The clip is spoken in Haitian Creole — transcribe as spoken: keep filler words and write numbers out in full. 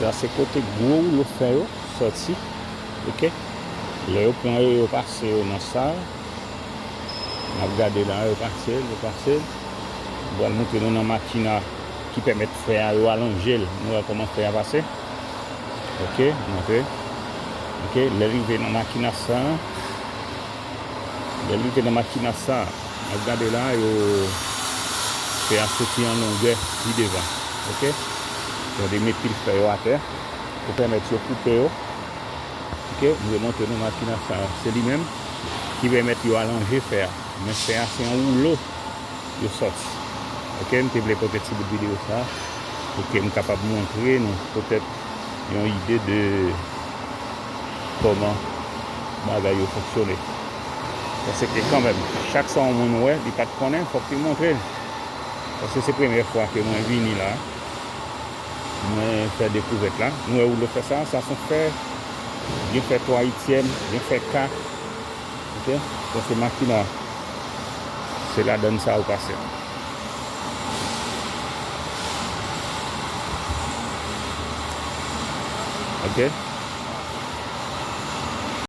Sa se kote gwo woulo fè yo sòti. Ok. Lè yo pran yo, yo pase yo nan sa. N ap gade la, yo pase l, yo pase l. M pral montre nou nan makina ki pèmèt fè a, yo alonje l. Nou wè kòman fè a pase. Ok, montre. Ok, lè l rive nan makina sa, lè l rive nan makina sa, n ap gade la, yo fè a soti an longè pi devan. Ok, yo de met pil fè yo atè pou pèmèt yo koupe yo. Ok, m vle montre nou makina sa, se li menm ki pèmèt yo alonje fè a. Men fè a se yon woulo yo sòti. Ok, m te vle pote ti bout videyo sa pou ke m kapab montre nou petèt yon ide de kòman bagay yo fonksyone. Paske kanmenm, chak sa yon moun wè, li pa t konnen, fòk li montre l. Paske se premyè fwa ke mwen vini la. Mwen fè dekouvèt la. Nou wè woulo fè sa, sa se fè, gen fè twa ityèm, gen fè ka. Ok? Sa se makina. Se ladann sa ou pase. Ok?